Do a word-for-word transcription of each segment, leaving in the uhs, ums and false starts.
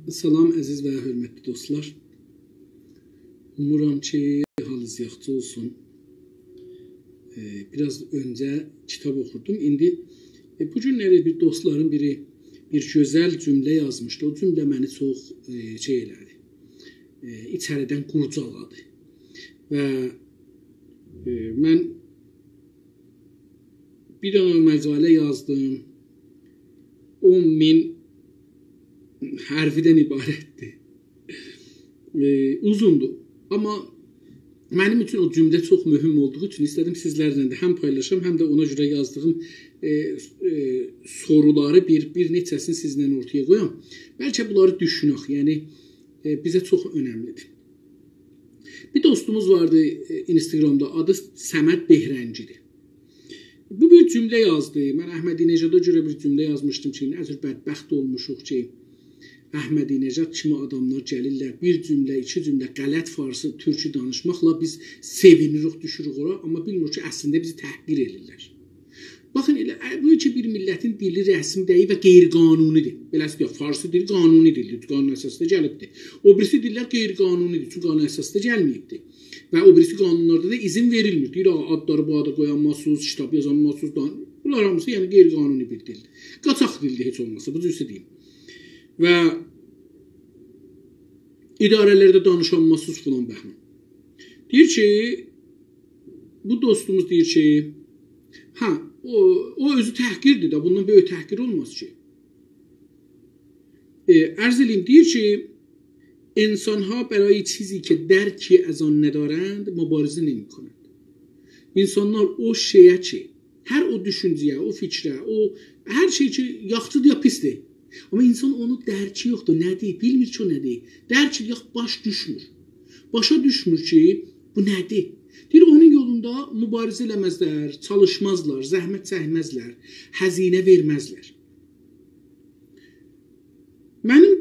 سلام، عزیز و حؤرمتلی دوستلار. اومورام کی، حالینیز یاخشی اولسون. ائ، بیر آز اؤنجه کیتاب اوخوردوم. ایندی، ائ، بو گونلری بیر دوستلارین بیری بیر گؤزل جمله یازمیشدی. او جمله منی چوخ، ائ، شئی ائله‌دی. ائ، ایچریدن قورجالادی. و، ائ، من بیر دنه مقاله یازدیم. اون مین حرفدن عبارتدیر. ائ، اوزوندور. آمما منیم اوچون او جمله چوخ مهم اولدوغو اوچون ایسته‌دیم سیزلرله ده هم پایلاشام، هم ده اونا گؤره یازدیغیم، ائ، ائ، سورولاری بیر، بیر نئچه‌سینی سیزله اورتایا قویام. بلکه بونلاری دوشونک، یعنی، ائ، بیزه چوخ اؤنملیدیر. بیر دوستوموز واردی، ائ، اینستاگرامدا، آدی صمد بهرنگی‌دیر. بو بیر جمله یازدی. من احمدی‌نژادا گؤره بیر جمله یازمیشدیم کی، نه جور بدبخت اولموشوق کی، احمدی‌نژاد کیمی آداملار گلیرلر، بیر جمله، ایکی جمله غلط فارسی، تورکو دانیشماقلا بیز سئوینیریک، دوشوروک اورا، آمما بیلمیریک کی، اصلینده بیزی تحقیر ائدیرلر. باخین، ائله، ائ، بو کی، بیر میللتین دیلی رسمی دئییل و غیرقانونی‌دیر. بئله‌سی دئیک، فارسی دیلی قانونی دیلدیر، قانون اساسیندا گلیبدیر. او بیریسی دیللر غیرقانونی‌دیر، چونکی قانون اساسیندا گلمه‌ییبدیر. و او بیریسی قانونلاردا دا اذن وئریلمیر. دئییر، «آ، آدلاری بو آددا قویانماسینیز، کیتاب یازانماسینیز.» دا، بونلار هامیسی، یعنی، غیرقانونی بیر دیلدیر. قاچاق دیلدیر هئچ اولماسا، بو جور دئییم. و اداره‌لرده دانیشانماسینیز فلان بهمان. دئییر کی، بو دوستوموز دئییر کی، هه، او، او اؤزو تحقیردیر ده، بوندان بؤیوک تحقیر اولماز کی. ائ، عرض ائله‌ییم، دئییر کی، «انسان‌ها برای چیزی که درکی از آن ندارند مبارزه نمی‌کنند.» اینسانلار او شئیه کی، هر او دوشونجه‌یه، او فیکره، او هر شئی کی، یاخشیدیر یا پیسدیر. آمما اینسان اونو درکی یوخدور، نه‌دیر، بیلمیر کی، او نه‌دیر. درک یوخ، باش دوشمور. باشا دوشمور کی، بو نه‌دیر. دئییر، اونون یولوندا مبارزه ائله‌مزلر، چالیشمازلار، زحمت چکمزلر، هزینه وئرمزلر. منیم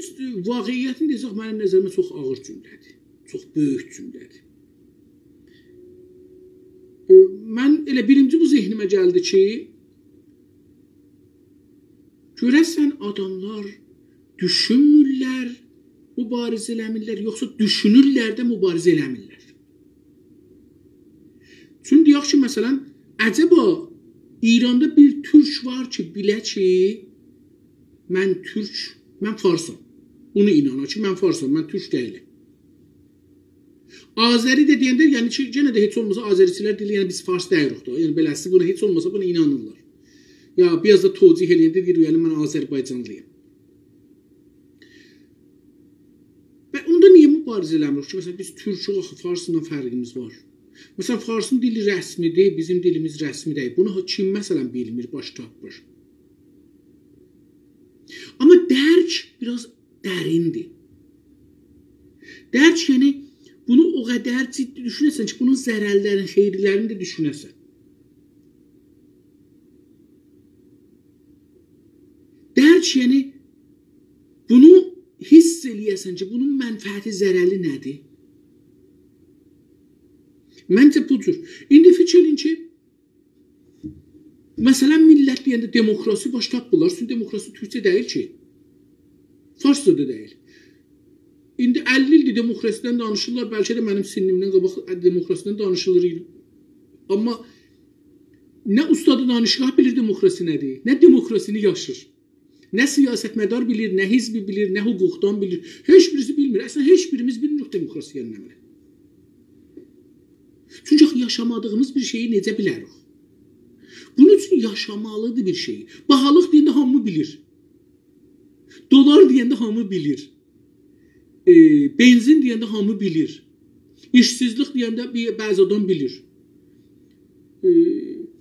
واقعیتین دئسک، منیم نظریمه چوخ آغیر جمله‌دیر. چوخ بؤیوک جمله‌دیر. ائ، من ائله بیرینجی بو ذهنیمه گلدی کی، گؤره‌سن آداملار دوشونمورلر، مبارزه ائله‌میرلر، یوخسا دوشونورلر ده مبارزه ائله‌میرلر؟ چون دئیک کی، مثلا، عجبا ایراندا بیر تورک وار کی، بیله کی، من تورک، من فارسام. بونو اینانا کی، من فارسام، من تورک دئییلم. آذری ده دئینده، یعنی کی، یئنه ده هئچ اولماسا آذری‌چیلر دئییر، یعنی بیز فارس دئییلیک دا. یعنی بئله‌سی بونا هئچ اولماسا بونا اینانیرلار. یا بیر آز دا توجیه ائله‌ینده دئییر، یعنی من آذربایجانلی‌یام. و اوندا نییه مبارزه ائله‌میریک کی، مثلا، بیز تورکوک آخی، فارسلا فرقیمیز وار؟ مثلا، فارسین دیلی رسمی‌دیر، بیزیم دیلیمیز رسمی دئییل. بونو ها-، کیم، مثلا، بیلمیر، باش تاپمیر؟ آمما درک بیر آز دریندیر. درک، یعنی، بونو او قدر جدی دوشونه‌سن کی، بونون ضررلرین، خیرلرینی ده دوشونه‌سن. درک، یعنی، بونو حس ائله‌یه‌سن کی، بونون منفعتی، ضرری نه‌دیر؟ منجه بو جور. ایندی فیکیر ائله‌یین کی، مثلا، میللت دئینده دموکراسی باش تاپمیرلار. چونکی دموکراسی تورکجه دئییل کی. فارسجا دا دئییل. ایندی اللی ایلدیر دموکراسی‌دن دانیشیرلار. بلکه ده منیم سنّیمدن قاباق دموکراسی‌دن دانیشیلیر. آمما نه اوستاد دانشگاه بیلیر دموکراسی نه‌دیر، نه دموکراسینی یاشیر. نه سیاستمدار بیلیر، نه حزبی بیلیر، نه حقوقدان بیلیر. هئچ بیریسی بیلمیر. اصلینده، هئچ بیریمیز بیلمیریک دموکراسی یعنی نمنه. چونکی آخی یاشامادیغیمیز بیر شئیی نئجه بیلریک؟ بونون اوچون یاشامالیدیر بیر شئی. باهالیق دئینده هامی بیلیر. دلار دئینده هامی بیلیر. ائ، بنزین دئینده هامی بیلیر. ایشسیزلیک دئینده بیر، بعضی آدام بیلیر. ائ،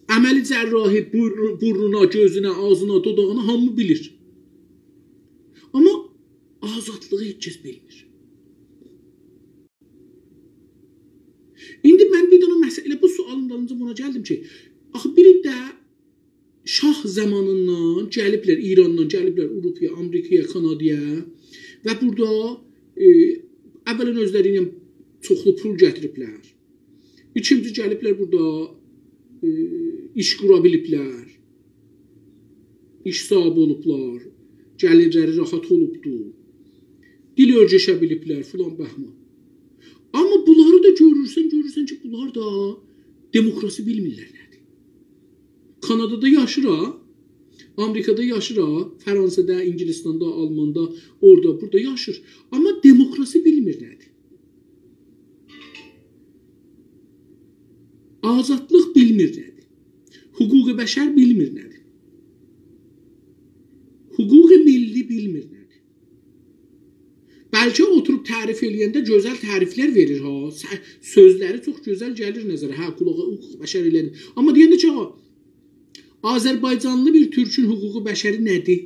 عمل جراحی بور-، بورنونا، گؤزونه، آغزینا، دوداغینا هامی بیلیر. آمما آزادلیغی هئچ کس بیلمیر. ایندی من بیر دنه مسئله، بو سؤالین دالینجا بونا گلدیم کی، آخی بیر ده شاه زامانیندان گلیبلر، ایراندان گلیبلر آوروپایا، آمریکایا، کانادایا و بورادا، ائ، اولاً اؤزلری ایله چوخلو پول گتیریبلر. ایکینجی گلیبلر بورادا، ائ، ایش قورا بیلیبلر. ایش صاحیبی اولوبلار. گلیرلری راحت اولوبدو. دیل اؤرگشه بیلیبلر، فلان بهمان. آمما بونلاری دا گؤرورسن، گؤرورسن کی، بونلار دا دموکراسی بیلمیرلر نه‌دیر. کانادادا یاشیر ها، آمریکادا یاشیر ها، فرانسادا، اینگیلیستاندا، آلماندا، اورادا، بورادا یاشیر. آمما دموکراسی بیلمیر نه‌دیر. آزادلیق بیلمیر نه‌دیر. حقوق بشر بیلمیر نه‌دیر. حقوق ملی بیلمیر نه‌دیر. بلکه اوتوروب تعریف ائله‌ینده گؤزل تعریفلر وئریر ها. سؤ-، سؤزلری چوخ گؤزل گلیر نظره. هه، قولاغا حقوق بشر ائله‌دی. آمما دئینده کی، آقا، آذربایجانلی بیر تورکون حقوق بشری نه‌دیر؟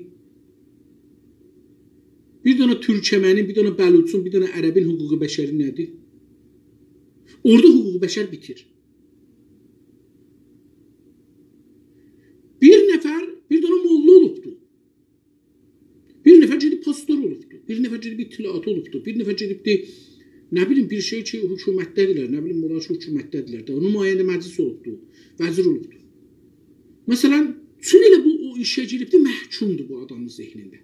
بیر دنه تورکمنین، بیر دنه بلوچون، بیر دنه عربین حقوق بشری نه‌دیر؟ اورادا حقوق بشر بیتیر. بیر نفر، بیر دنه موللا اولوبدو. بیر نفر گئدیب پاستور اولوبدو. بیر نفر گئدیب اطلاعات اولوبدو. بیر نفر گئدیبدی، نه بیلیم، بیر شئی کی، حکومتده‌دیرلر، نه بیلیم، اونلار کی، حکومتده‌دیرلر ده. اونون معین مجلس اولوبدو، وزیر اولوبدو. مثلا، چون ائله بو او ایشه گیریبدی، محکومدور بو آدامین ذهنینده.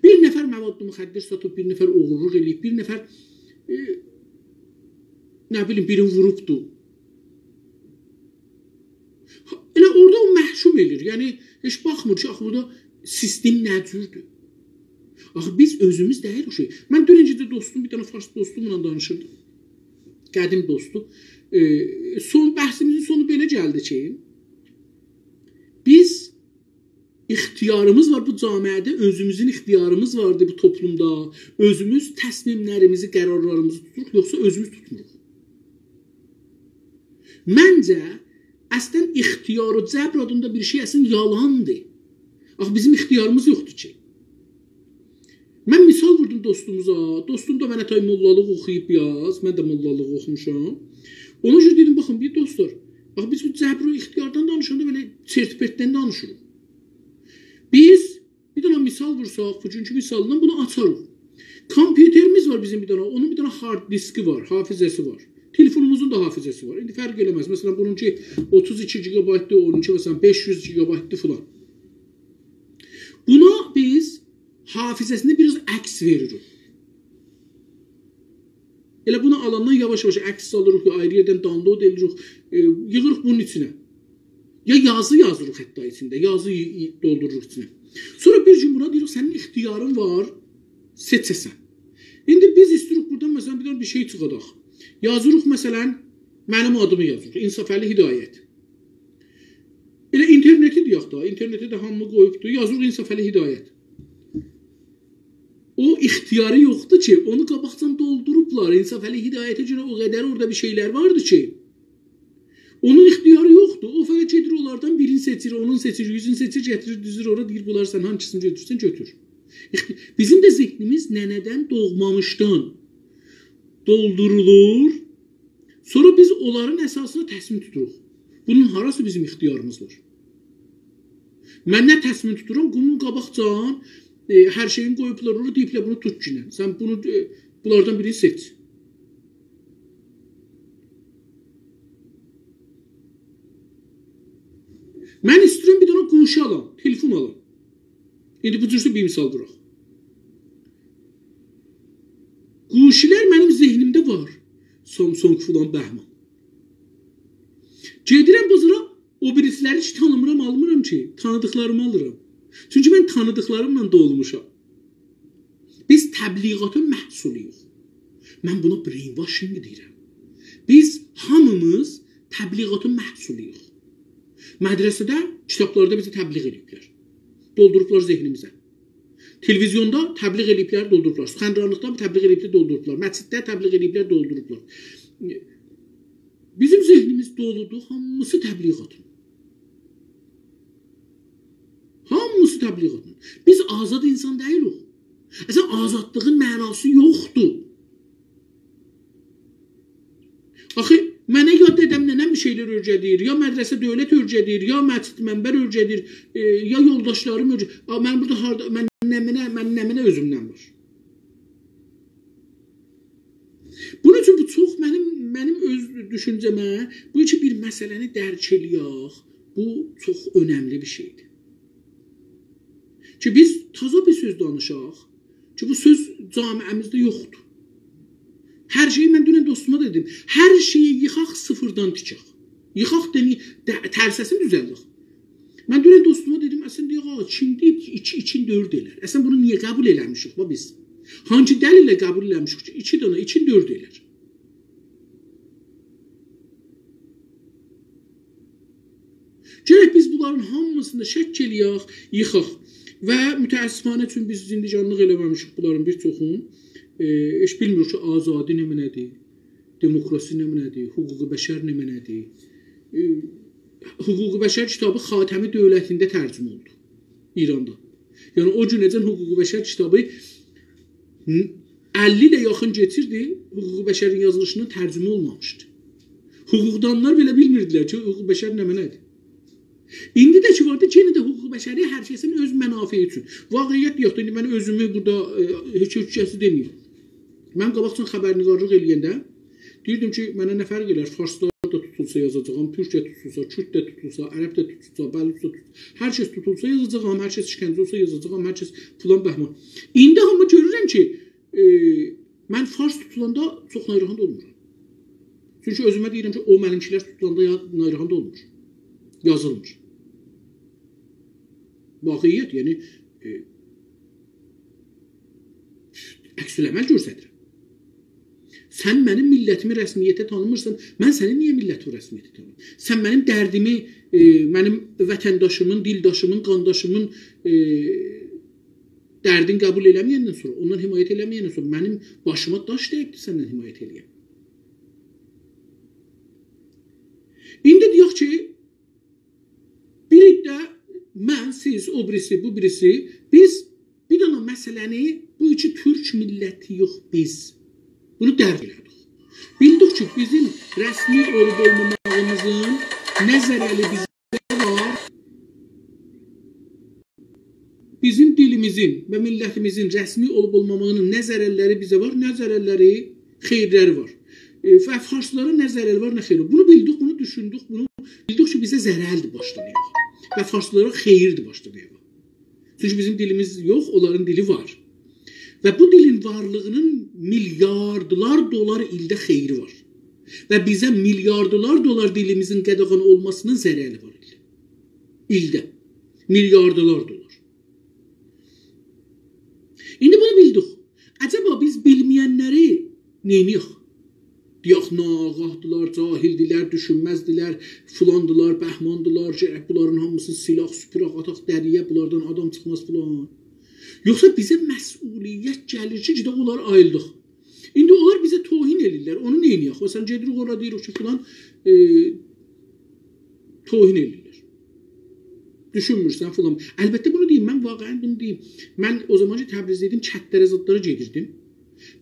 بیر نفر مواد مخدر ساتیب، بیر نفر اوغورلوق ائله‌ییب، بیر نفر، ائ، نه بیلیم، بیرینی ووروبدو. ائله اورادا او محکوم ائله‌ییر. یعنی، هئچ باخمیر کی، آخی بورادا سیستم نه جوردور. آخی بیز اؤزوموز دئییلیک او شئی. من دونن گئجه دوستوم، بیر دنه فارس دوستوملا دانیشیردیم. قدیم دوستو. ائ، سون، بحثیمیزین سونو بئله گلدی کی، بیز اختیاریمیز وار بو جامعه‌ده، اؤزوموزون اختیاریمیز واردی بو توپلومدا. اؤزوموز تصمیملریمیزی، قرارلاریمیزی توتوروق، یوخسا اؤزوموز توتموروق. منجه، اصلا اختیار و جبر آدیندا بیر شئی اصلا یالاندیر. آخی بیزیم اختیاریمیز یوخدور کی. من مثال ووردوم دوستوموزا. دوستوم دا منه تای موللالیق اوخویوب بیر آز. من ده موللالیق اوخوموشام. اونا گؤره دئدیم، باخین، بیر دوستلار، باخ، بیز بو جبر و اختیاردان دانیشاندا بئله چرت و پرتدن دانیشیریق. بیز بیر دنه مثال وورساق، بوگونکو مثالدان بونو آچاریق. کامپیوتریمیز وار بیزیم بیر دنه، اونون بیر دنه هارد دیسکی وار، حافظه‌سی وار. تلفونوموزون دا حافظه‌سی وار. ایندی فرق ائله‌مز. مثلا، بونونکی اوتوز ایکی گیگابایتدیر، اونونکی، مثلا، بئش یوز گیگابایتدیر فلان. بونا بیز حافظه‌سینده بیر آز عکس وئریریک. ائله بونو آلاندان یاواش-یاواش عکس سالیریق، یا آیری یئردن دانلود ائدیریک، ائ، ییغیریق بونون ایچینه. یا یازی یازیریق حتی ایچینده، یازی ی-، ی-، دولدوروروق ایچینه. سونرا بیر گون بونا دئییریک، سنین اختیارین وار، سئچه‌سن. ایندی بیز ایسته‌ییریک بورادان، مثلا، بیر دنه بیر شئی چیخاداق. یازیریق، مثلا، منیم آدیمی یازیریق، انصافعلی هدایت. ائله اینترنتی دئیک ده، اینترنتی ده هامی قویوبدور، یازیریق انصافعلی هدایت. او اختیاری یوخدور کی، اونو قاباقجادان دولدوروبلار. انصافعلی هدایته گؤره او قدر اورادا بیر شئیلر واردی کی، اونون اختیاری یوخدور. او فقط گئدیر اونلاردان بیرینی سئچیر، اونون سئچیر، یوزون سئچیر، گتیریر، دوزور اورا، دئییر، بونلار سن هانسینی گؤتورسن، گؤتور. اختی-، بیزیم ده ذهنیمیز ننه‌دن دوغمامیشدان دولدورولور. سونرا بیز اونلارین اساسیندا تصمیم توتوروق. بونون هاراسی بیزیم اختیاریمیز وار؟ من نه تصمیم توتورام، بونون قاباقجادان، ائ، هر شئیین قویوبلار اورا، دئییبلر، بونو توت کی، سن بونو، ائ، بونلاردان بیرینی سئچ. من ایسته‌ییرم بیر دنه گوشی آلام، تلفون آلام. ایندی بو جورسه بیر مثال ووراق. گوشی‌لر منیم ذهنیمده وار. سامسونگ فلان بهمان. گئدیرم بازارا، او بیریسی‌لری کی تانیمیرام، آلمیرام کی، تانیدیقلاریمی آلیرام. چونکی من تانیدیقلاریملا دولموشام. بیز تبلیغاتین محصولویوق. من بونا brainwashing دئییرم. بیز هامیمیز تبلیغاتین محصولویوق. مدرسه‌ده، کیتابلاردا بیزه تبلیغ ائدیبلر. دولدوروبلار ذهنیمیزه. تلویزیوندا تبلیغ ائدیبلر، دولدوروبلار. سخنرانلیقدا تبلیغ ائدیبلر، دولدوروبلار. مسجدده تبلیغ ائدیبلر، دولدوروبلار. بیزیم ذهنیمیز دولودور، هامیسی تبلیغاتین. هامیسی تبلیغاتین. بیز آزاد اینسان دئییلیک. اصلا، آزادلیغین معناسی یوخدور. آخی، منه یا دده‌م، ننه‌م بیر شئیلر اؤیره‌دیر، یا مدرسه دؤولت اؤیره‌دیر، یا مسجد منبر اؤیره‌دیر، ائ، یا یولداشلاریم اؤیره‌دیر. آ، من بورادا هاردا، من نمنه، من نمنه اؤزومدن وار؟ بونون اوچون بو چوخ منیم، منیم اؤز دوشونجه‌مه، بو کی بیر مسئله‌نی درک ائله‌یک، بو چوخ اؤنملی بیر شئیدیر. کی بیز تازا بیر سؤز دانیشاق کی بو سؤز جامعه‌میزده یوخدور. هر شئیی، من دونن دوستوما دئدیم، هر شئیی ییخاق، صفردن تیکک. ییخاق دئمه‌یک، ده-، ترسه‌سینی دوزلدک. من دونن دوستوما دئدیم، اصلینده، یوخ، آقا، کیم دئییب کی ایکی ایکینی دؤرد ائلر؟ اصلینده بونو نییه قبول ائله‌میشیک، باخ، بیز؟ هانسی دلیل‌له قبول ائله‌میشیک کی ایکی دنه ایکینی دؤرد ائلر؟ گرک بیز بونلارین هامیسینی شک ائله‌یک، ییخاق. و متأسفانه اوچون بیز زندگانلیق ائله‌مه‌میشیک بونلارین بیر چوخونو. ائ، هئچ بیلمیریک کی آزادی نمنه‌دیر، دموکراسی نمنه‌دیر، حقوق بشر نمنه‌دیر. ائ، حقوق بشر کیتابی خاتمی دؤولتینده ترجمه اولدو ایراندا. یعنی او گونه‌جن حقوق بشر کیتابی ن-، اللی ایله یاخین کئچیردی، حقوق بشرین یازیلیشیندان ترجمه اولمامیشدی. حقوقدانلار بئله بیلمیردیلر کی حقوق بشر نمنه‌دیر. ایندی ده کی واردی، یئنه ده حقوق بشری هر کسین اؤز منافعی اوچون. واقعیت یوخدور، ایندی من اؤزومو بورادا، ائ، هئچ، هئچ کسی دئمه‌ییم. من قاباقجان خبرنگارلیق ائله‌ینده دئییردیم کی منه نه فرق ائلر، فارسلار دا توتولسا یازاجاغام، تورک ده توتولسا، کورد ده توتولسا، عرب ده توتولسا، بلوچ دا توتولسا، هر کس توتولسا یازاجاغام، هر کس شکنجه اولسا یازاجاغام، هر کس فلان بهمان. ایندی آمما گؤرورم کی، ائ، من فارس توتولاندا چوخ ناراحت اولمورام. چونکی اؤزومه دئییرم کی او منیمکیلر توتولاندا یا-، ناراحت اولمور. یازیلمیر. واقعیت، یعنی، ائ، عکس‌العمل گؤستریرم. سن منیم میللتیمی رسمیته تانیمیرسان، من سنین نییه میللتیوی رسمیته تانیییم؟ سن منیم دردیمی، ائ، منیم وطنداشیمین، دیلداشیمین، قانداشیمین، ائ، دردین قبول ائله‌مه‌یندن سونرا، اوندان حمایت ائله‌مه‌یندن سونرا منیم باشیما داش دَییبدیر سندن حمایت ائله‌یم. ایندی دئیک کی، بیر عده، من، سیز، او بیریسی، بو بیریسی، بیز بیر دنه مسئله‌نی، بو کی تورک میللتی یوخ، بیز بونو درک ائله‌دیک. بیلدیک کی بیزیم رسمی اولوب اولماماغیمیزین نه ضرری بیزه وار، بیزیم دیلیمیزین و میللتیمیزین رسمی اولوب اولماماغینین نه ضررلری بیزه وار، نه ضررلری، خئییرلری وار. ائ، و فارسلارا نه ضرری وار، نه خئیری. بونو بیلدیک، بونو دوشوندوک، بونو بیلدیک کی بیزه ضرردیر باشدان آیاغا. و فارسلارا خئییردیر باشدان آیاغا. چونکی بیزیم دیلیمیز یوخ، اونلارین دیلی وار. و بو دیلین وارلیغینین میلیاردلار دلار ایلده خئیری وار. و بیزه میلیاردلار دلار دیلیمیزین قاداغان اولماسینین ضرری وار ایلده. ایلده. میلیاردلار دلار. ایندی بونو بیلدیک. عجبا بیز بیلمه‌ینلری نئینییک؟ دئیک، ناآگاهدیلار، جاهلدیلر، دوشونمزدیلر، فلاندیلار، بهماندیلار، گرک بونلارین هامیسینی سیلاخ، سوپوراق، آتاق دری‌یه، بونلاردان آدام چیخماز فلان. یوخسا بیزه مسئولیت گلیر کی گئدک اونلاری آییلداق؟ ایندی اونلار بیزه توهین ائله‌ییرلر، اونو نئینییک؟ مثلا گئدیریک اورا دئییریک کی فلان، ائ، توهین ائله‌ییرلر. دوشونمورسن فلان. البته بونو دئییم، من واقعا بونو دئییم. من او زامان کی تبریزده ایدیم، کتلره زادلارا گئدیردیم.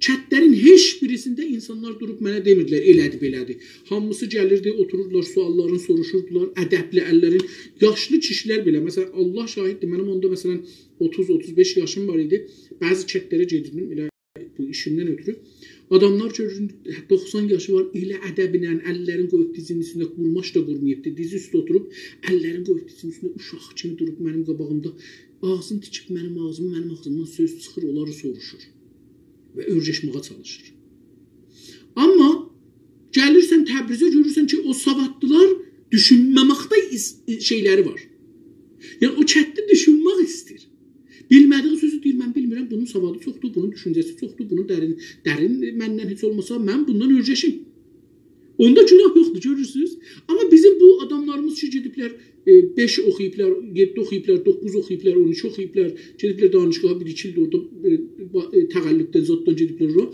کتلرین هئچ بیریسینده اینسانلار دوروب منه دئمیردیلر ائله‌دی، بئله‌دی. هامیسی گلیردی، اوتوروردولار، سؤاللارینی سوروشوردولار، ادبلی اللرین، یاشلی کیشیلر بئله. مثلا الله شاهددیر، منیم اوندا مثلا اوتوز، اوتوز بئش یاشیم وار ایدی. بعضی کتلره گئدیردیم، ائله بو ایشیمدن اؤترو. آداملار گؤرورسن، دوخسان یاشی وار، ائله ادبینن اللرینی قویوب دیزینین اوستونده، قورماش دا قورماییبدی، دیزی اوسته اوتوروب، اللرینی قویوب دیزینین اوستونده، اوشاق کیمی دوروب منیم قاباغیمدا، آغزینی تیکیب منیم آغزیما، منیم آغزیمدان سؤز چیخیر، اونلاری سوروشور و اؤیرشمه‌یه چالیشیر. آمما گلیرسن تبریزه، گؤرورسن کی او سوادلیلار دوشونمه‌مکده ایس-، شئیلری وار. یعنی او کتلی دوشونمک ایسته‌ییر. بیلمه‌دیگی سؤزو دئییر، من بیلمیرم، بونون سوادی چوخدور، بونون دوشونجه‌سی چوخدور، بونون درین، درین مندن هئچ اولماسا من بوندان اؤیرشیم. اوندا گوناه یوخدور، گؤرورسونوز. آمما بیزیم بو آداملاریمیز کی گئدیبلر، ائ، بئش اوخویوبلار، یئددی اوخویوبلار، دوققوز اوخویوبلار، اون ایکی اوخویوبلار، گئدیبلر دانشگاها، بیر ایکی ایل ده اورادا، ائ، با-، ائ، تقلبدن، زاددان گئدیبلر اورا.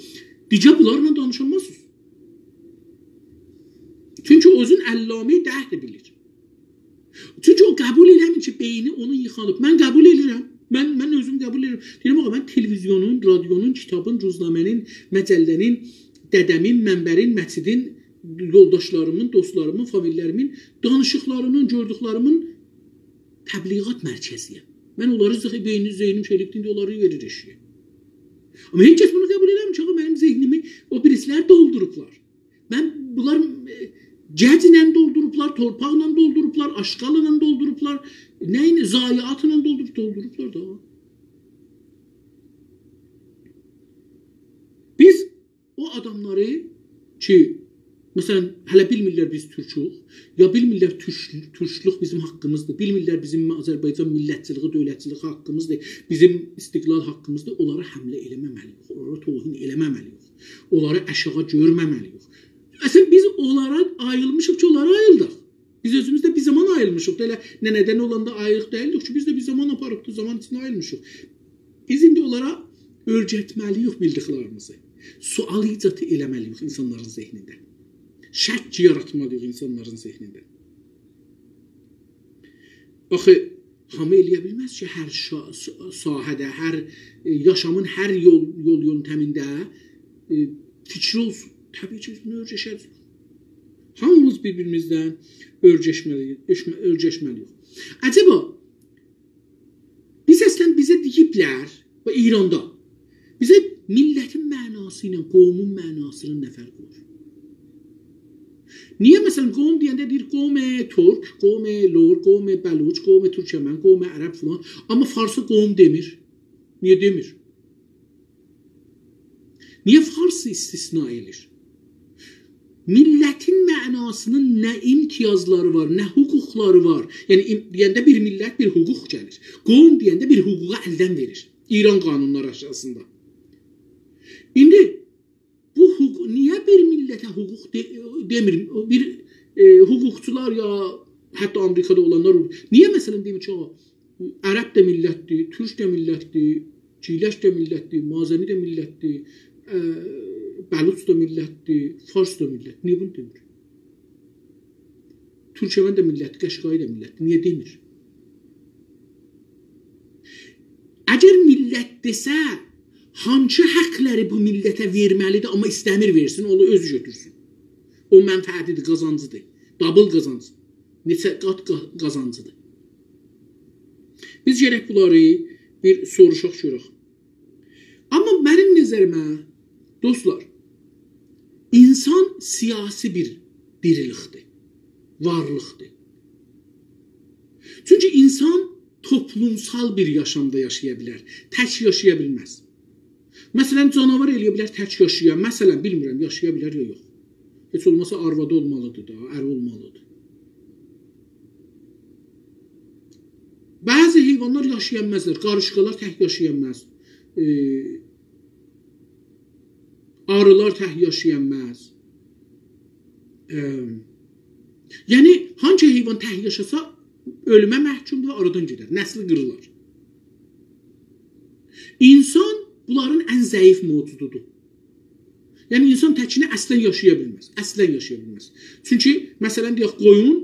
دئیه‌جک بونلارلا دانیشانمازسینیز. چونکی اؤزون علامه‌ی دهر بیلیر. چونکی او قبول ائله‌میر کی بئینی اونون ییخانیب. من قبول ائدیرم. من، من اؤزوم قبول ائدیرم. دئییرم، آقا، من تلویزیونون، رادیونون، کیتابین، روزنامه‌نین، مجله‌نین، دده‌مین، منبرین، مسجدین، یولداشلاریمین، دوستلاریمین، فامیللریمین دانیشیقلارینین، گؤردوکلریمین تبلیغات مرکزی‌یم. من اونلاری ذه-، بئینی، ذهنیم شئی ائله‌ییب، ایندی اونلاری وئریر ائشییه. آمما هئچ کس بونو قبول ائله‌میر کی، آقا، منیم ذهنیمی او بیریسیلر دولدوروبلار. من، بونلار، ائ، گجله دولدوروبلار، تورپاقلا دولدوروبلار، آشغاللا دولدوروبلار، نه ایله، ضایعاتلا دولدوروب، دولدوروبلار دا. آداملاری کی، مثلا، هله بیلمیرلر بیز تورکوک، یا بیلمیرلر تورک، تورکلوک بیزیم حاققیمیزدیر، بیلمیرلر بیزیم آذربایجان میللتچیلیگی، دؤولتچیلیگی حاققیمیزدیر، بیزیم استقلال حاققیمیزدیر، اونلارا حمله ائله‌مه‌مه‌لی‌ییک، اونلارا توهین ائله‌مه‌مه‌لی‌ییک، اونلاری آشاغی گؤرمه‌مه‌لی‌ییک. اصلا، بیز اونلارا آییلمیشیق کی، اونلارا آییلداق. بیز اؤزوموز ده بیر زامان آییلمیشیق دا، ائله ننه‌دن اولاندا آیریق دئییلدیک کی، بیز ده بیر زامان آپاریب دا، زامان ایچینده آییلمیشیق. بیز ایندی اونلارا اؤیرتمه‌لی‌ییک بیلدیکلریمیزی. سؤال ایجاد ائله‌مه‌لی‌ییک اینسانلارین ذهنینده. شک یاراتمالی‌ییق اینسانلارین ذهنینده. آخی هامی ائله‌یه بیلمز کی، هر شا-، سا-، ساحه‌ده، هر، ائ، یاشامین هر یول، یول یؤنتمینده، ائ، فیکری اولسون. طبیعی کی، بیز بونو اؤیرشه‌جه‌ییک. هامیمیز بیر-بیریمیزدن اؤیرشمه‌لی‌ییک، اؤشمه-، اؤیرشمه‌لی‌ییک. عجبا، بیز اصلا بیزه دئییبلر، و ایراندا، بیزه میللتین معناسی ایله قومون معناسینین نه فرقی وار؟ نییه، مثلا، قوم دئینده دئییر قوم تورک، قوم لور، قوم بلوچ، قوم تورکمن، قوم عرب فلان، آمما فارسا قوم دئمیر؟ نییه دئمیر؟ نییه فارسی استثنا ائله‌ییر؟ میللتین معناسینین نه امتیازلاری وار، نه حقوقلاری وار؟ یعنی، ایم-، دئینده بیر میللت، بیر حقوق گلیر. قوم دئینده بیر حقوقو الدن وئریر. ایران قانونلاری اساسیندا. ایندی بو حقوق، نییه بیر میللته حقوق دئ-، دئمیر؟ بیر، ائ، حقوقچولار یا حتی آمریکادا اولانلار، نییه، مثلا، دئمیر کی، او عرب ده میللتدیر، تورک ده میللتدیر، گیلک ده میللتدیر، مازنی ده میللتدیر، ائ، بلوچ دا میللتدیر، فارس دا میللت. نییه بونو دئمیر؟ تورکمن ده میللتدیر، قشقایی دا میللتدیر. نییه دئمیر؟ اگر میللت دئسه، هانسی حقلری بو میللته وئرمه‌لیدیر، آمما ایسته‌میر وئرسین، اونو اؤزو گؤتورسون؟ او منفعتیدیر، قازانجیدیر. دابل قازانج. نئچه قات قا-، قازانجیدیر. بیز گرک بونلاری بیر سوروشاق، گؤرک. آمما منیم نظریمه، دوستلار، اینسان سیاسی بیر دیریلیکدیر، وارلیقدیر. چونکی اینسان توپلومسال بیر یاشامدا یاشایا بیلر، تک یاشایا بیلمز. مثلا، جاناوار ائله‌یه بیلر تک یاشایا، مثلا، بیلمیرم، یاشایا بیلر یا یوخ. هئچ اولماسا آروادی اولمالیدیر دا، اری اولمالیدیر. بعضی حیوانلار یاشایا بیلمزلر، قاریشقالار تک یاشایا بیلمز. ائ، آریلار تک یاشایا بیلمز. ائ، یعنی، هانسی حیوان تک یاشاسا، اؤلومه محکومدور، آرادان گئدر، نسلی قیریلار. اینسان بونلارین ان ضعیف موجودودور. یعنی، اینسان تکینه اصلا یاشایا بیلمز. اصلا یاشایا بیلمز. چونکی، مثلا، دئیک، قویون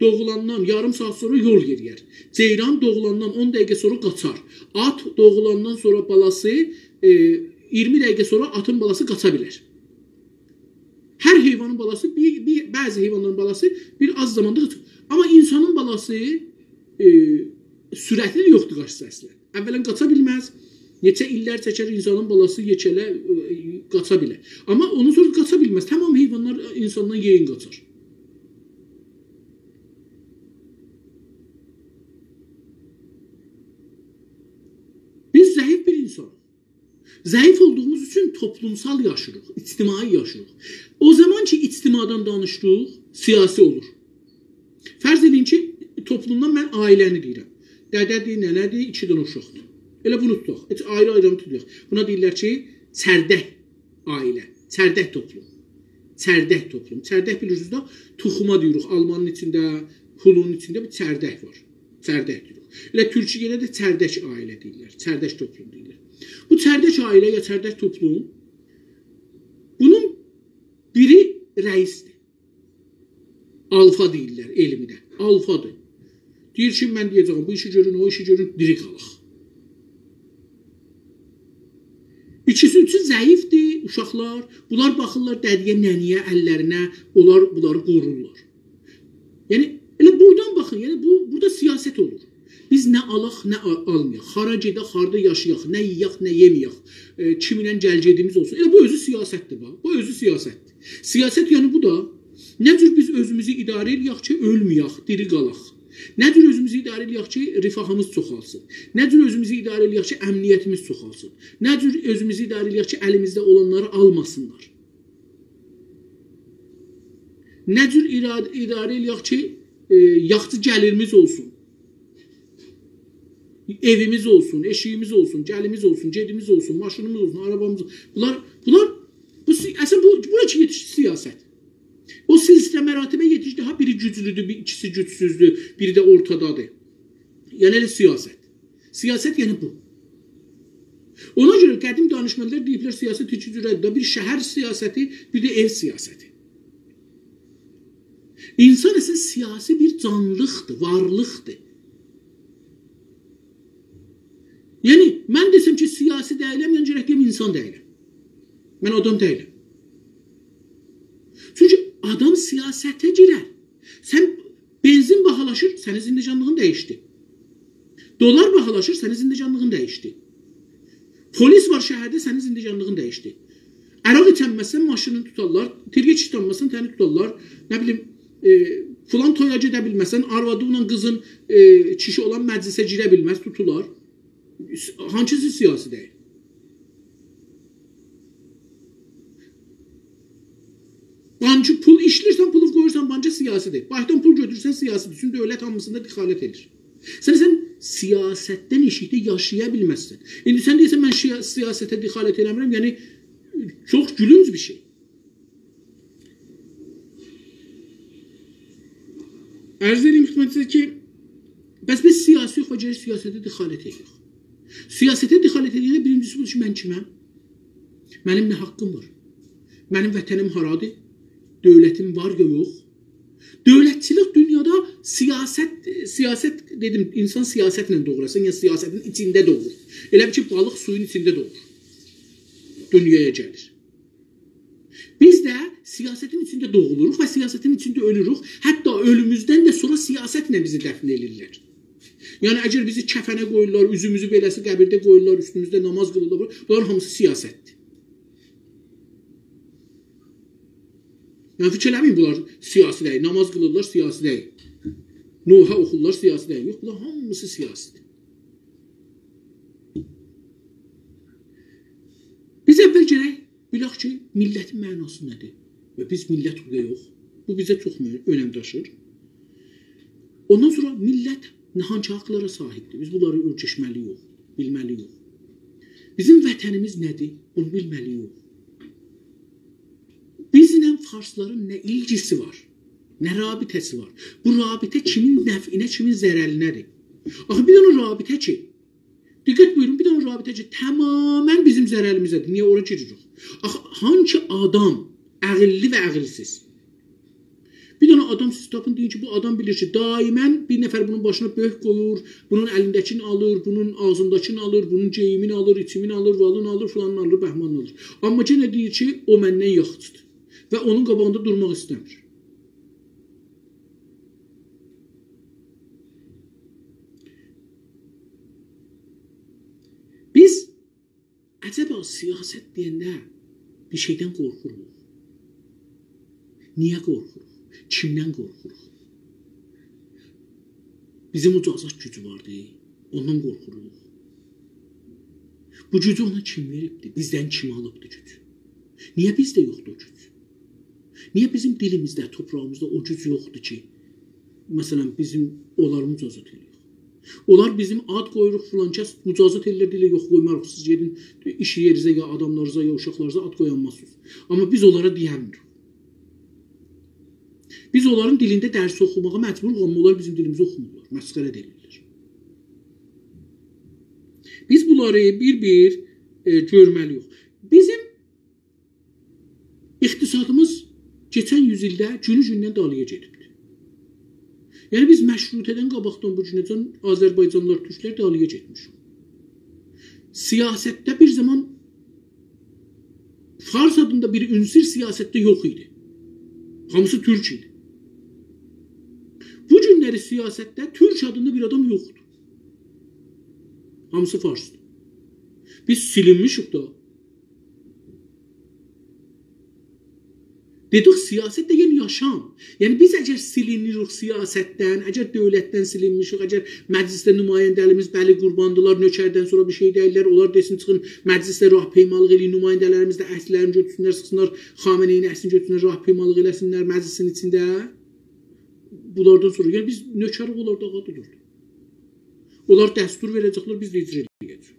دوغولاندان یاریم ساعات سونرا یول یئرییر. جئیران دوغولاندان اون دقیقه سونرا قاچار. آت دوغولاندان سونرا بالاسی، ائ، اییرمی دقیقه سونرا آتین بالاسی قاچا بیلر. هر حیوانین بالاسی، بیر، بیر، بعضی حیوانلارین بالاسی بیر آز زاماندا قاچار. آمما اینسانین بالاسی، ائ، سرعتی ده یوخدور قاچسا اصلا. اولا قاچا بیلمز. نئچه ایللر چکر اینسانین بالاسی یئکه‌له، ائ، قاچا بیله. آمما اوندان سونرا قاچا بیلمز. تمام حیوانلار اینساندان یئیین قاچار. بیز ضعیف بیر اینسانیق. ضعیف اولدوغوموز اوچون توپلومسال یاشیریق، اجتماعی یاشیریق. او زامان کی، اجتماعدان دانیشدیق، سیاسی اولور. فرض ائدین کی، توپلومدان من عائله‌نی دئییرم. دده‌دیر، ننه‌دیر، ایکی دنه اوشاقدیر. ائله بونو توتاق. هئچ آیری-آیری توتمایاق. بونا دئییرلر کی، چردک عائله، چردک توپلوم. چردک توپلوم. چردک بیلیرسینیز ده، توخوما دئییریک. آلمانین ایچینده، هولونون ایچینده بیر چردک وار. چردک دئییریک. ائله تورکیه‌ده ده چردک عائله دئییرلر. چردک توپلوم دئییرلر. بو چردک عائله یا چردک توپلوم، بونون بیری رئیسدیر. آلفا دئییرلر علمده. آلفادیر. دئییر کی، من دئیه‌جم، بو ایشی گؤرون، او ایشی گؤرون، دیری قالاق. ایکیسی، اوچو ضعیفدیر، اوشاقلار. بونلار باخیرلار دده‌یه، ننه‌یه، اللرینه، اونلار بونلاری قورورلار. یعنی، ائله بورادان باخین، یعنی بو، بورادا سیاست اولور. بیز نه آلاق، نه آ-، آلمایاق. هارا گئدک، هاردا یاشایاق، نه یئیک، نه یئمه‌یک. ائ، کیمینله گل‌گئدیمیز اولسون. ائله بو اؤزو سیاستدیر، باخ. بو اؤزو سیاستدیر. سیاست، یعنی، بو دا، نه جور بیز اؤزوموزو اداره ائله‌یک کی، اؤلمه‌یک، دیری قالاق؟ نه جور اؤزوموزو اداره ائله‌یک کی، رفاهیمیز چوخالسین؟ نه جور اؤزوموزو اداره ائله‌یک کی، امنیتیمیز چوخالسین؟ نه جور اؤزوموزو اداره ائله‌یک کی، الیمیزده اولانلاری آلماسینلار؟ نه جور ایراد-، اداره ائله‌یک کی، ائ، یاخشی گلیریمیز اولسون. ائویمیز اولسون، ائشیگیمیز اولسون، گلیمیز اولسون، گئدیمیز اولسون، ماشینیمیز اولسون، آرابامیز اولسون. بونلار، بونلار، بو سی-، اصلینده بو، بورا کی یئتیشدی سیاست. او سلسله مراتبه یئتیشدی، ها بیری گوجلودور، بیر، ایکیسی گوجسوزدور، بیری ده اورتادادیر. یعنی ائله سیاست. سیاست یعنی بو. اونا گؤره قدیم دانشمندلر دئییبلر، سیاست ایکی جوره‌دیر. بیر شهر سیاستی، بیر ده ائو سیاستی. اینسان اصلینده سیاسی بیر جانلیلیقدیر، وارلیقدیر. یعنی، من دئسم کی، سیاسی دئییلم، یعنی گرک دئیم اینسان دئییلم. من آدام دئییلم. چونکی آدام سیاسته گیرر. سن بنزین باهالاشیر، سنین زندگانلیغین دییشدی. دلار باهالاشیر، سنین زندگانلیغین دییشدی. پلیس وار شهرده، سنین زندگانلیغین دییشدی. عرق ایچنمه‌سن، ماشینینی توتارلار، تیرگک ایچنمه‌سن، سنی توتارلار. نه بیلیم، ائ، فلان تویا گئده بیلمه‌سن، آروادینلا قیزین، ائ، کیشی اولان مجلسه گیره بیلمز، توتولار. هانسیسی سیاسی دئییل؟ بانکی پول ایشله‌ییرسن، پولو قویورسان بانکا، سیاسی‌دیر. بانکدان پول گؤتورورسن، سیاسی‌دیر. چونکی دؤولت هامیسیندا دخالت ائدیر. سن، سن سیاستدن ائشیکده یاشایا بیلمزسن. ایندی سن دئییرسن، «من شیا-، سیاسته دخالت ائله‌میرم»، یعنی، چوخ گولونج بیر شئی. عرض ائدییم خدمتینیزه کی، بس بیز سیاسی یوخ، گرک سیاسته دخالت ائدک. سیاسته دخالت ائدنده بیرینجیسی بودور کی، من کیمم؟ منیم نه حاققیم وار؟ منیم وطنیم هارادیر؟ دؤولتیم وار یا یوخ؟ دؤولتچیلیک دونیادا سیاست، سیاست دئدیم، اینسان سیاستله دوغور، اصلینده، یعنی سیاستین ایچینده دوغور. ائله بیل کی، بالیق سویون ایچینده دوغور. دونیایا گلیر. بیز ده سیاستین ایچینده دوغولوروق و سیاستین ایچینده اؤلوروک. حتی اؤلوموزدن ده سونرا سیاستله بیزی دفن ائدیرلر. یعنی، اگر بیزی کفنه قویورلار، اوزوموزو بئله‌سی قبیرده قویورلار، اوستوموزده نماز قیلیرلار، بونلار هامیسی سیاستدیر. یعنی، فیکیر ائله‌مه‌یین، بونلار سیاسی دئییل. نماز قیلیرلار، سیاسی دئییل. نوحه اوخورلار، سیاسی دئییل. یوخ، بونلار هامیسی سیاسی‌دیر. بیز اول گرک بیلک کی، میللتین معناسی نه‌دیر؟ و بیز میللت بورادا یوخ. بو بیزه چوخ مهم، اؤنم داشیر. اوندان سونرا میللت نه، هانسی حاقلارا صاحیبدیر؟ بیز بونلاری اؤیرشمه‌لی‌ییک، بیلمه‌لی‌ییک. بیزیم وطنیمیز نه‌دیر؟ بونو بیلمه‌لی‌ییک. بیزله فارسلارین نه ایلگیسی وار، نه رابطه‌سی وار؟ بو رابطه کیمین نفعینه، کیمین ضررینه‌دیر؟ آخی بیر دنه رابطه کی، دقت بویورون، بیر دنه رابطه کی، تماماً بیزیم ضرریمیزه‌دیر. نییه اورا گیریریک؟ آخی هانسی آدام، عاغیللی و عاغیلسیز؟ بیر دنه آدام سیز تاپین، دئیین کی، بو آدام بیلیر کی، دائماً بیر نفر بونون باشینا بؤرک قویور، بونون الینده‌کینی آلیر، بونون آغزینداکینی آلیر، بونون گئییمینی آلیر، ایچیمینی آلیر، والینی آلیر، فلانینی آلیر، بهمانینی آلیر. آمما یئنه دئییر کی، او مندن یاخشی‌دیر و اونون قاباغیندا دورماق ایسته‌میر. بیز عجبا سیاست دئینده بیر شئیدن قورخوروق؟ نییه قورخوروق؟ کیمدن قورخوروق؟ بیزیم اوجاجاق گوجو واردی، اوندان قورخوروق. بو گوجو اونا کیم وئریبدی؟ بیزدن کیم آلیبدی گوجو؟ نییه بیزده یوخدور او گوج؟ نییه بیزیم دیلیمیزده، توپراغیمیزدا او گوج یوخدور کی، مثلاً، بیزیم اونلاری مجازات ائله‌یک؟ اونلار بیزیم آد قویوروق، فلان کس، مجازات ائله‌ییرلر، دئییرلر، «یوخ، قویماریق، سیز گئدین ایش یئرینیزه، یا آداملارینیزا، یا اوشاقلارینیزا آد قویانمازسینیز.» آمما بیز اونلارا دئینمیریک. بیز اونلارین دیلینده درس اوخوماغا مجبوروق، آمما اونلار بیزیم دیلیمیزی اوخومورلار، مسخره ده ائدیرلر. بیز بونلاری بیر-بیر، ائ، گؤرمه‌لی‌ییک. بیزیم اقتصادیمیز کئچن یوز ایلده گونو-گوندن دالییا گئدیبدیر. یعنی، بیز مشروطه‌دن قاباقدان بو گونه‌جن آذربایجانلیلار، تورکلر دالییا گئتمیشیک. سیاستده بیر زامان فارس آدیندا بیر عنصر سیاستده یوخ ایدی. هامیسی تورک ایدی. بو گونلری سیاستده تورک آدیندا بیر آدام یوخدور. هامیسی فارسدیر. بیز سیلینمیشیک دا. دئدیک، سیاست ده یعنی یاشام. یعنی بیز اگر سیلینیریک سیاستدن، اگر دؤولتدن سیلینمیشیک، اگر مجلیسده نماینده‌لریمیز بلی قورباندیلار، نؤکردن سونرا بیر شئی دئییللر، اونلار دئسین چیخین مجلیسده راهپیمالیق ائله‌یین، نماینده‌لریمیز ده عکسلرینی گؤتورسونلر، چیخسینلار خامنه‌ای‌نین عکسینی گؤتورسونلر، راهپیمالیق ائله‌سینلر مجلیسین ایچینده. بونلاردان سونرا، یعنی بیز نؤکریک، اونلار دا آغا دولوردو. اونلار دستور وئره‌جکلر، بیز ده اجرا ائده‌جه‌ییک.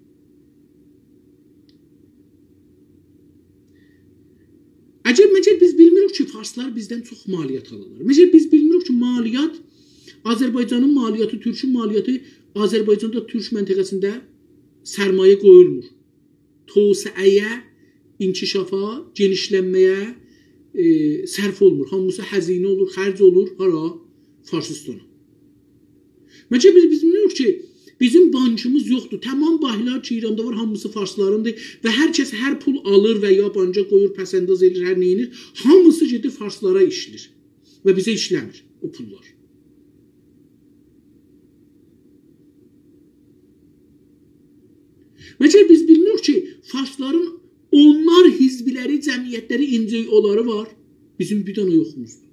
عجب، مگر بیز بیلمیریک کی، فارسلار بیزدن چوخ مالیات آلیرلار؟ مگر بیز بیلمیریک کی، مالیات، آذربایجانین مالیاتی، تورکون مالیاتی، آذربایجاندا، تورک منطقه‌سینده سرمایه قویولمور؟ توسعه‌یه، انکشافا، گئنیشلنمه‌یه، ائ، صرف اولمور. هامیسی هزینه اولور، خرج اولور. هارا؟ فارسیستانا. مگر بیز، بیز بیلمیریک کی، بیزیم بانکیمیز یوخدور؟ تمام بانکلار کی، ایراندا وار، هامیسی فارسلاریندیر و هر کس هر پول آلیر و یا بانکا قویور، پس‌انداز ائدیر، هر نه ائدیر، هامیسی گئدیر فارسلارا ایشله‌ییر و بیزه ایشله‌میر او پوللار. مگر بیز بیلمیریک کی، فارسلارین اونلار حزبلری، جمعیتلری، ان‌جی‌اولاری وار؟ بیزیم بیر دنه یوخوموزدور.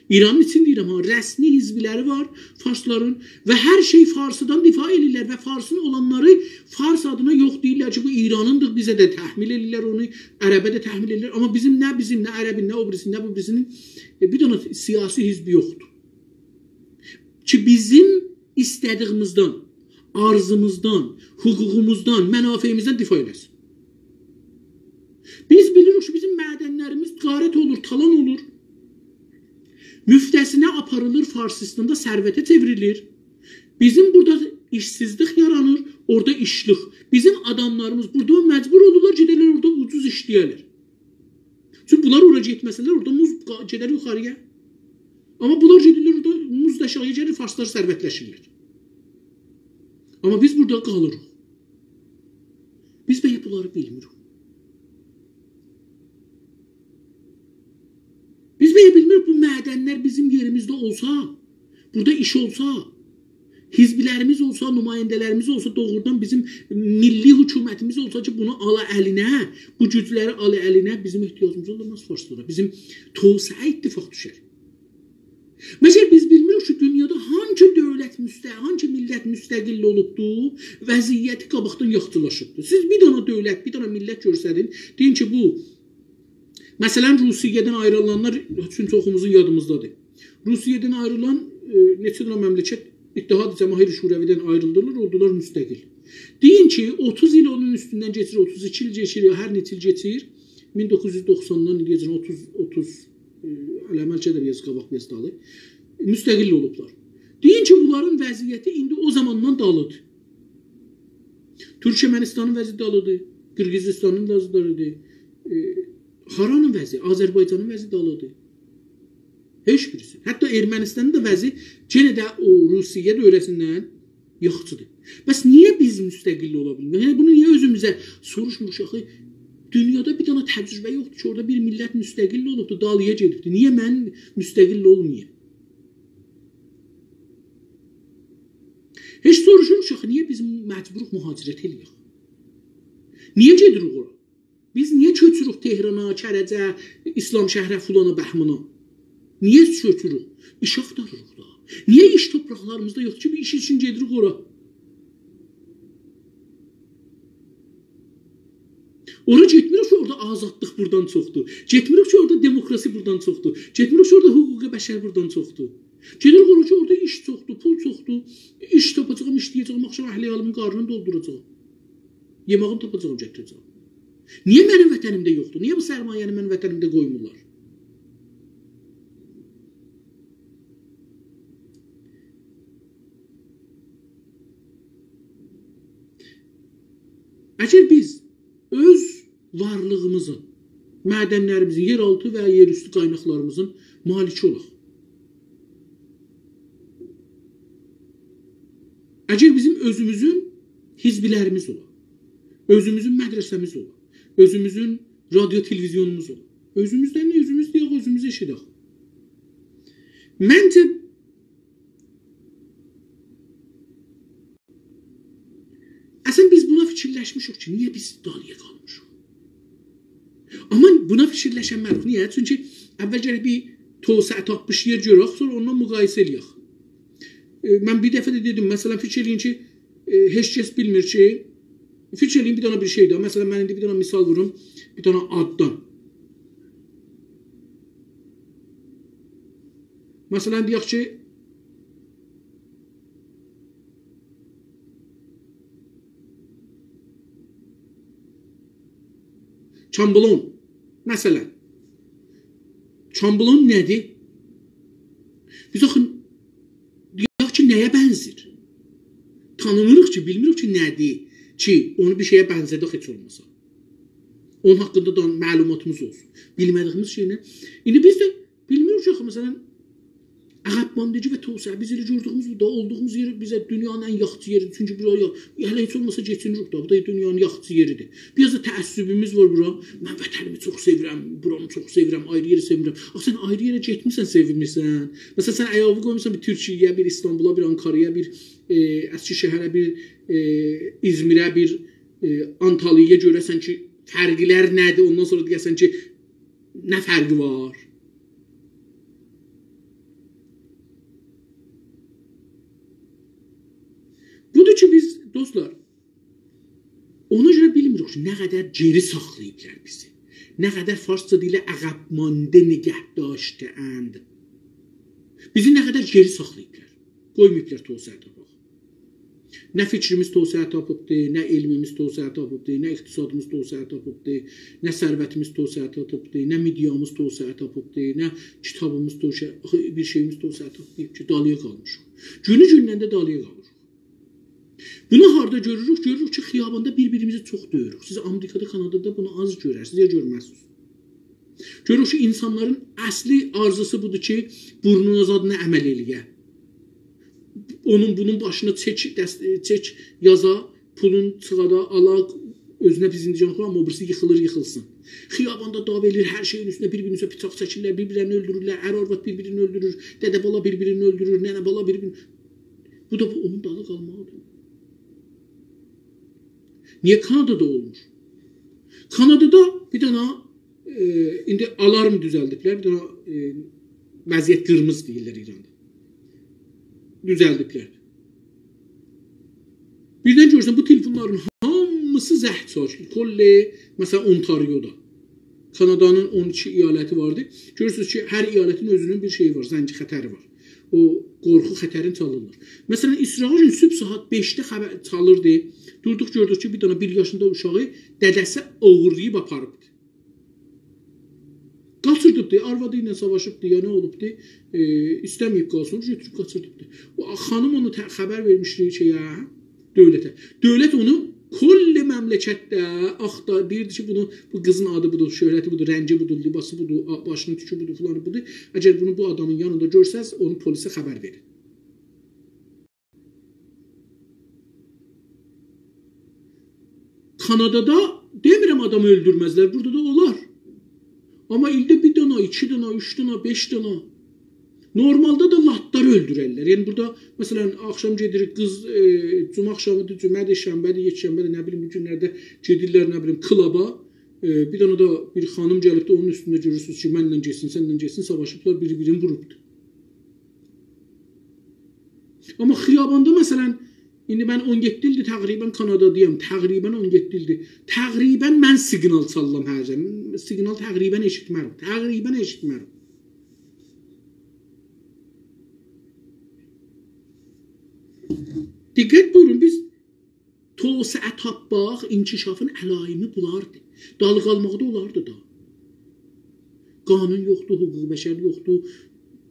ایرانین ایچین دئییرم ها، رسمی حزبلری وار فارسلارین و هر شئی فارسیدان دفاع ائدیرلر و فارسین اولانلاری فارس آدینا یوخ دئییرلر کی، بو ایرانیندیر، بیزه ده تحمیل ائدیرلر اونو، عربه ده تحمیل ائدیرلر. آمما بیزیم نه بیزیم، نه عربین، نه او بیریسینین، نه بو بیریسینین، ائ، بیر دنه سیاسی حزبی یوخدور کی، بیزیم ایسته‌دیگیمیزدن، آرزوموزدان، حقوقوموزدان، منافعیمیزدن دفاع ائله‌سین. بیز بیلیریک کی، بیزیم معدنلریمیز غارت اولور، تالان اولور. مفته‌سینه آپاریلیر، فارسیستاندا ثروته چئوریلیر. بیزیم بورادا ایشسیزلیک یارانیر، اورادا ایشلیک. بیزیم آداملاریمیز بورادا مجبور اولورلار، گئده‌لر اورادا اوجوز ایشله‌یه‌لر. چونکی بونلار اورا گئتمه‌سه‌لر، اورادا موز قا-، گئدر یوخاری‌یا. آمما بونلار گئدیرلر اورادا، موز دا آشاغی‌یا گلیر، فارسلار ثروتلشیرلر. آمما بیز بورادا قالیریق. بیز بگه بونلاری بیلمیریک؟ بیز بگه بیلمیریک، بو معدنلر بیزیم یئریمیزده اولسا، بورادا ایش اولسا، حزبلریمیز اولسا، نماینده‌لریمیز اولسا، دوغرودان بیزیم میللی حکومتیمیز اولسا کی، بونو آلا الینه، بو گوجلری آلا الینه، بیزیم احتیاجیمیز اولماز فارسلارا. بیزیم توسعه اتفاق دوشر. مگر بیز بیلمیریک کی، دونیادا هانسی دؤولت مست-، هانسی میللت مستقل اولوبدو، وضعیتی قاباقدان یاخشیلاشیبدی؟ سیز بیر دنه دؤولت، بیر دنه میللت گؤرسدین، دئیین کی، بو، مثلا، روسیه‌دن آیریلانلار، چونکی چوخوموزون یادیمیزدادیر. روسیه‌دن آیریلان، ائ، نئچه دنه مملکت، اتحاد جماهیر شوروی‌دن آیریلدیلار، اولدولار مستقل. دئیین کی، اوتوز ایل اونون اوستوندن کئچیر، اوتوز ایکی ایل کئچیر، یا هر نئچه ایل کئچیر، مین دوققوز یوز دوخساندان ائله‌یه‌جن اوتوز، اوتوز، ائ، هله بلکه ده بیر آز قاباق، بیر آز دالی، مستقل اولوبلار. دئیین کی، بونلارین وضعیتی ایندی او زاماندان دالیدیر. تورکمنیستانین وضعی دالیدیر، قیرغیزیستانین وضعی دالیدیر. ائ، هارانین وضعی؟ آذربایجانین وضعی دالیدیر. هئچ بیریسی. حتی ارمنیستانین دا وضعی یئنه ده او روسیه دؤوره‌سیندن یاخشیدیر. بس نییه بیز مستقل اولا بیلمیریک؟ یعنی، بونو نییه اؤزوموزه سوروشموروق آخی؟ دونیادا بیر دنه تجربه یوخدور کی، اورادا بیر میللت مستقل اولوبدور، دالییا گئدیبدیر. نییه من مستقل اولماییم؟ هئچ سوروشموروق آخی، نییه بیز مجبوروق مهاجرت ائله‌یک؟ نییه گئدیریک اورا؟ بیز نییه کؤچوروک تهرانا، کرجه، اسلامشهره، فلانا، بهمانا؟ نییه کؤچوروک؟ ایش آختاریریق دا. نییه ایش تورپاقلاریمیزدا یوخدور کی، بیر ایش اوچون گئدیریک اورا؟ اورا گئتمیریک کی، اورادا آزادلیق بورادان چوخدور. گئتمیریک کی، اورادا دموکراسی بورادان چوخدور. گئتمیریک کی، اورادا حقوق بشر بورادان چوخدور. گئدیریک اورا کی، اورادا ایش چوخدور، پول چوخدور. ایش تاپاجاغام، ایشله‌یه‌جه‌یم، آخشام اهل عیالیمین قارنینی دولدوراجاغام. یئمه‌ییمی تاپاجاغام، گتیره‌جه‌یم. نییه منیم وطنیمده یوخدور؟ نییه بو سرمایه‌نی منیم وطنیمده قویمورلار؟ اگر بیز اؤز وارلیغیمیزین، معدنلریمیزین، یئرآلتی و یئرآستو قایناقلاریمیزین مالکی اولاق، اگر بیزیم اؤزوموزون حزبلریمیز اولا، اؤزوموزون مدرسه‌میز اولا، اؤزوموزون رادیو تلویزیونوموز اولا، اؤزوموزدن اؤزوموز دئیک، اؤزوموز ائشیدک. منجه، اصلا بیز بونا فیکیرلشمیشیک کی، نییه بیز دالییا قالمیشیق؟ آمما بونا فیکیرلشنمه‌ریک. نییه؟ چونکی اول گرک بیر توسعه تاپمیش یئر گؤرک، سونرا اوننان مقایسه ائله‌یک. ائ، من بیر دفعه ده دئدیم، مثلا، فیکیر ائله‌یین کی، ائ، هئچ کس بیلمیر کی، فیکیر ائله‌یین بیر دنه بیر شئی ده. مثلا، من ایندی بیر دنه مثال ووروم، بیر دنه آددان. مثلا، دئیک کی، چامبلون. مثلا، چامبلون نه‌دیر؟ بیز آخی دئیک کی، نه‌یه بنزیر؟ تانیمیریق کی، بیلمیریک کی، نه‌دیر کی، اونو بیر شئیه بنزه‌دک هئچ اولماسا. اونون حاقیندا دا معلوماتیمیز اولسون. بیلمه‌دیگیمیز شئی نه؟ ایندی بیز ده بیلمیریک کی، آخی، مثلا، عقب‌ماندگی و توسعه، بیز ائله گؤردویوموز بورادا، اولدوغوموز یئر بیزه دونیانین ان یاخشی یئریدیر. چونکی بورا یا-، یا هله هئچ اولماسا کئچینیریک دا. بو دا دونیانین یاخشی یئریدیر. بیر آز دا تعصبوموز وار بورا. من وطنیمی چوخ سئویرم، بورانی چوخ سئویرم، آیری یئری سئومیرم. آخی سن آیری یئره گئتمیرسن، سئومیرسن. مثلا، سن آیاغینی قویموسان بیر تورکیه‌یه، بیر ایستانبولا، بیر آنکارایا، بیر، ائ، اسکیشهره، بیر، ائ، ایزمیره، بیر، ائ، آنتالیایا، گؤره‌سن کی، فرقلر نه‌دیر؟ اوندان سونرا دئیه‌سن کی، نه فرقی وار؟ بودور کی، بیز، دوستلار، اونا گؤره بیلمیریک کی، نه قدر گئری ساخلاییبلار بیزی. نه قدر، فارسجا دئییرلر، عقب‌مانده نگه داشته‌اند. بیزی نه قدر گئری ساخلاییبلار. قویماییبلار توسعه تاپاق. نه فیکریمیز توسعه تاپیبدی، نه علمیمیز توسعه تاپیبدی، نه اقتصادیمیز توسعه تاپیبدی، نه ثروتیمیز توسعه تاپیبدی، نه مئدیامیز توسعه تاپیبدی، نه کیتابیمیز توسعه، آخی بیر شئییمیز توسعه تاپماییب کی، دالییا قالمیشیق. گونو گوندن ده دالییا قالیریق. بونو هاردا گؤروروک؟ گؤروروک کی، خیاباندا بیر-بیریمیزی چوخ دؤیوروک. سیز آمریکادا، کانادادا بونو آز گؤررسینیز، یا گؤرمزسینیز. گؤروروک کی، اینسانلارین اصلی آرزوسو بودور کی، بورنونا زادینا عمل ائله‌یه. اونون، بونون باشینا چک، دست-، چک یازا، پولون چیخادا، آلا، اؤزونه بیر زیندگانلیق قورا، آمما او بیریسی ییخیلیر، ییخیلسین. خیاباندا دعوا ائله‌ییر، هر شئیین اوستونه، بیر-بیرینین اوستونه بیچاق چکیرلر، بیر-بیرلرینی اؤلدورورلر، ار آرواد بیر-بیرینی اؤلدورور، دده بالا بیر-بیرینی اؤلدورور، ننه بالا بیر-بیرینی. بو دا بو، اونون دالی قالماغیدیر. نییه کانادادا اولمور؟ کانادادا بیر دنه، ائ، ایندی آلارم دوزلدیبلر، بیر دنه، ائ، وضعیت قیرمیزی دئییرلر ایراندا. دوزلدیبلر. بیردن گؤرورسن، بو تلفونلارین هامیسی زنگ چالیر. کل، مثلا، اونتاریودا. کانادانین اون ایکی ایالتی واردی. گؤرورسونوز کی، هر ایالتین اؤزونون بیر شئیی وار، زنگ خطری وار. او قورخو خطرینی چالیرلار. مثلا، ایسراغا گون صبح ساعت بئشده خبر چالیردی. دوردوق، گؤردوک کی، بیر دنه بیر یاشیندا اوشاغی دده‌سی اوغورلاییب آپاریبدی. قاچیردیبدی، آروادی ایله ساواشیبدی، یا نه اولوبدو، ائ، ایسته‌مه‌ییب قالسین، گؤتوروب قاچیردیبدی. او خانیم اونو ته-، خبر وئرمیشدی شئیه، دؤولته. دؤولت اونو کل مملکتده آختار-، دئییردی کی، بونو، بو قیزین آدی بودور، شهرتی بودور، رنگی بودور، لباسی بودور، آ-، باشینین توکو بودور، فلانی بودور. اگر بونو بو آدامین یانیندا گؤرسز، اونو پلیسه خبر وئرین. کانادادا دئمیرم آدامی اؤلدورمزلر، بورادا دا اولار. آمما ایلده بیر دنه، ایکی دنه، اوچ دنه، بئش دنه. نورمالدا دا لاتلار اؤلدوررلر. یعنی بورادا، مثلا، آخشام گئدیریک، قیز، ائ، جمعه آخشامیدیر، جمعه‌دیر، شنبه‌دیر، یکشنبه‌دیر، نه بیلیم، بو گونلرده گئدیرلر، نه بیلیم، کلابا. ائ، بیر دنه ده بیر خانیم گلیبدی، اونون اوستونده گؤرورسونوز کی، منله گئتسین، سنله گئتسین، ساواشیبلار، بیری بیرینی ووروبدو. آمما خیاباندا، مثلا، ایندی من اون یئددی ایلدیر تقریبا کانادادایام، تقریبا اون یئددی ایلدیر. تقریبا من سیگنال چالیرام هر زامان. سیگنال تقریبا ائشیتمرم، تقریبا ائشیتمرم. دقت بویورون، بیز توسعه تاپماق، انکشافین علایمی بولاردی. دالی قالماق دا اولاردی دا. قانون یوخدور، حقوق بشر یوخدور.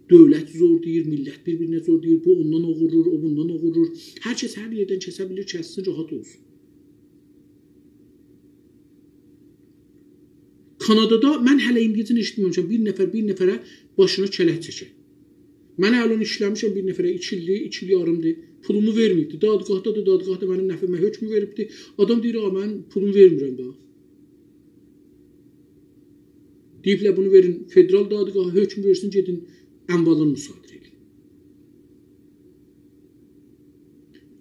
دؤولت زور دئییر، میللت بیر-بیرینه زور دئییر. بو اوندان اوغورلور، او بوندان اوغورلور. هر کس هر یئردن کسه بیلیر، کسسین، راحت اولسون. کانادادا من هله ایندیه‌جن ائشیتمه‌میشم بیر نفر بیر نفره باشینا کلک چکه. من الان ایشله‌میشم بیر نفره ایکی ایلدیر، ایکی ایل یاریمدیر. پولومو وئرمه‌ییبدی. دادگاهدا دا، دادگاهدا منیم نفعیمه حکم وئریبدی. آدام دئییر: «آ، من پولومو وئرمیرم دا.» دئییبلر: «بونو وئرین فدرال دادگاها، حکم وئرسین، گئدین اموالینی مصادره ائدین.»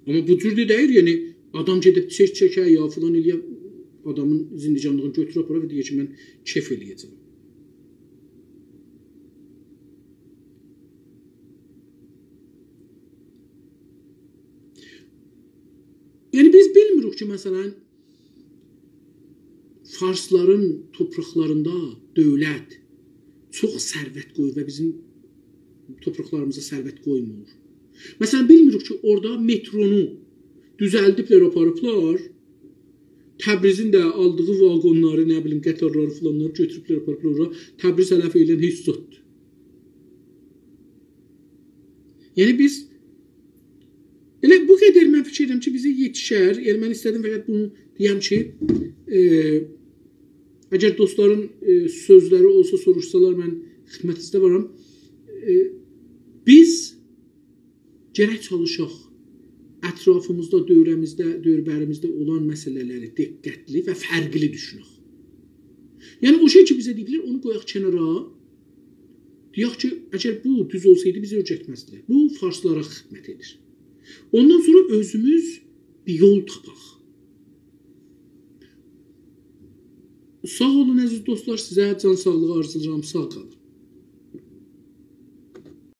آمما بو جور ده دئییل، یعنی آدام گئدیب چک چکه یا فلان ائله‌یه، آدامین زندگانلیغینی گؤتوره آپارا و دئیه کی، من کئف ائله‌یه‌جم. یعنی بیز بیلمیریک کی، مثلا، فارسلارین تورپاقلاریندا دؤولت چوخ ثروت قویور و بیزیم تورپاقلاریمیزا ثروت قویمور. مثلا، بیلمیریک کی، اورادا مترونو دوزلدیبلر، آپاریبلار. تبریزین ده آلدیغی واگونلاری، نه بیلیم، قطارلاری فلانلاری گؤتوروبلر، آپاریبلار اورا. تبریز تلف ائدن هئچ زاددیر. یعنی بیز ائله بو قدر، من فیکیر ائدیرم کی، بیزه یئتیشر. یعنی من ایسته‌دیم فقط بونو دئیم کی، ائ، اگر دوستلارین، ائ، سؤزلری اولسا، سوروشسالار، من خدمتینیزده وارام. ائ، بیز گرک چالیشاق اطرافیمیزدا، دؤوره‌میزده، دؤوره‌بریمیزده اولان مسئله‌لری دقتلی و فرقلی دوشونک. یعنی او شئی کی، بیزه دئییلیر، اونو قویاق کنارا. دئیک کی، اگر بو دوز اولسایدی، بیزی اؤیرتمزدیلر. بو فارسلارا خدمت ائدیر. اوندان سونرا اؤزوموز بیر یول تاپاق. ساغ اولون، عزیز دوستلار، سیزه جان ساغلیغی آرزولاییرام. ساغ قالین.